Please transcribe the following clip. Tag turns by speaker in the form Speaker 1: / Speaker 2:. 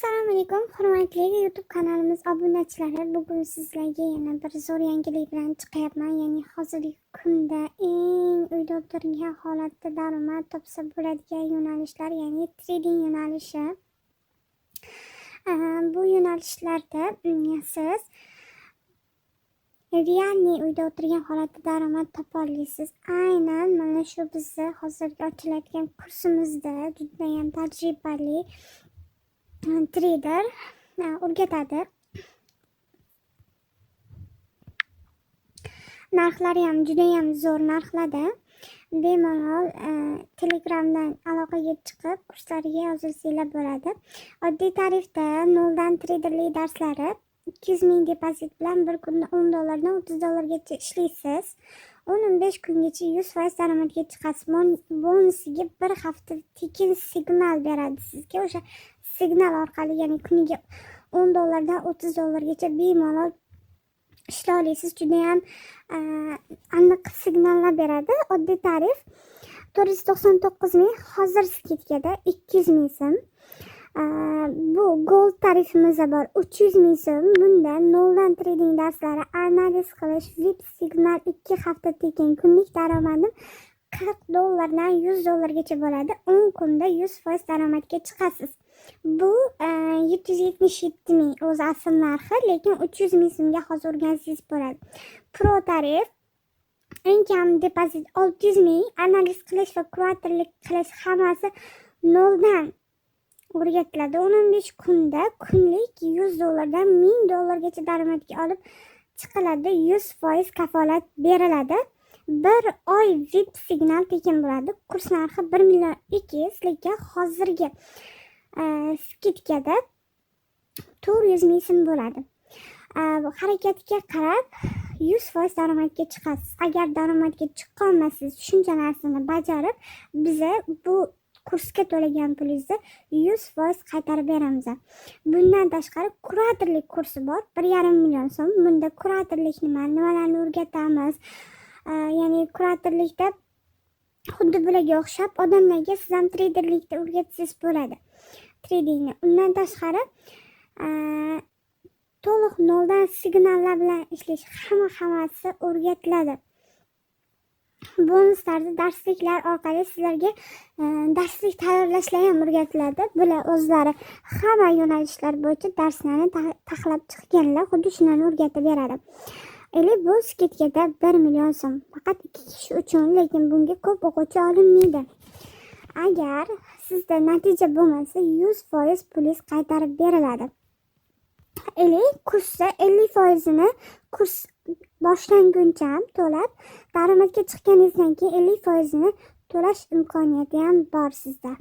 Speaker 1: Assalomu alaykum, hurmatli YouTube kanalimiz obunachilari. Bugun sizlarga yana bir zo'r yangilik bilan chiqyapman. Ya'ni hozirgi kunda eng uyda o'tirgan holatda daromad topsa bo'ladigan yo'nalishlar, ya'ni trading yo'nalishi. Bu yo'nalishlarda siz реальный uyda o'tirgan holatda daromad topa olasiz. Aynan mana shu bizni hozirgi ochilayotgan kursimizda judayam tajribali treyder o'rgatadi. Narxlari ham judayam zo'r narxlarda. Bemalol Telegramdan aloqaga chiqib, kurslarga yozilsanglar bo'ladi. Oddiy tarifda noldan treyderlik darslari 200 ming depozit bilan bir kunda 10 dollardan 30 dollargacha ishlaysiz. 10-15 kungacha 100% daromadga chiqasiz. Bonusiga bir hafta tekin signal beradi sizga. O'sha signal orqali, ya'ni kuniga 10 dollardan 30 dollargacha bemalol ishlay olasiz. Judayam aniq signallar beradi. Oddiy tarif 499 ming, hozir скидка da 200 ming so'm. Bu gold tarifimiz bor, 300 ming so'm. Bunda noldan trading darslari, analiz qilish, VIP signal 2 hafta tekin, kunlik daromadim 40 dollardan 100 dollargacha bo'ladi. 10 kunda 100% daromadga chiqasiz. Bu 777 ming o'zi asl narxi, lekin 300 ming so'mga hozir o'rgansangiz bo'ladi. Pro tarif eng kam depozit 600 ming, analiz qilish va kuratorlik qilish hammasi noldan o'rgatiladi. 10-15 kunda kunlik 100 dollardan 1000 dollargacha daromadga olib chiqiladi. 100% kafolat beriladi. Bir oy VIP signal tekin bo'ladi. Kurs narxi 1 million 200, lekin hozirgi скидка da 400 ming so'm bo'ladi. Harakatga qarab 100% daromadga chiqasiz. Agar daromadga chiqolmasangiz, shuncha narsani bajarib, biza bu kursga to'lagan pulingizni 100% qaytarib beramiz. Bundan tashqari kuratorlik kursi bor, 1,5 million so'm. Bunda kuratorlik nima, nimalarni o'rgatamiz? Ya'ni kuratorlikda xuddi bularga o'xshab odamlarga siz ham treyderlikda o'rgatsangiz bo'ladi. Tradingni. Undan tashqari to'liq noldan signallar bilan ishlash hammasi o'rgatiladi. Bonuslarda darsliklar orqali sizlarga darslik tayyorlashlar ham o'rgatiladi. Bular o'zlari hamma yo'nalishlar bo'yicha darslarni taxlab chiqqanlar, xuddi shularni o'rgatib beradi. Или bu скидка da 1 million so'm. Faqat 2 kishi uchun, lekin bunga ko'p o'quvchi olinmaydi. Agar sizda natija bo'lmasa, 100% pulingiz qaytarib beriladi. Или kursda 50%ini kurs boshlanguncha ham to'lab, daromadga chiqqaningizdan keyin 50%ini to'lash imkoniyati ham bor sizda.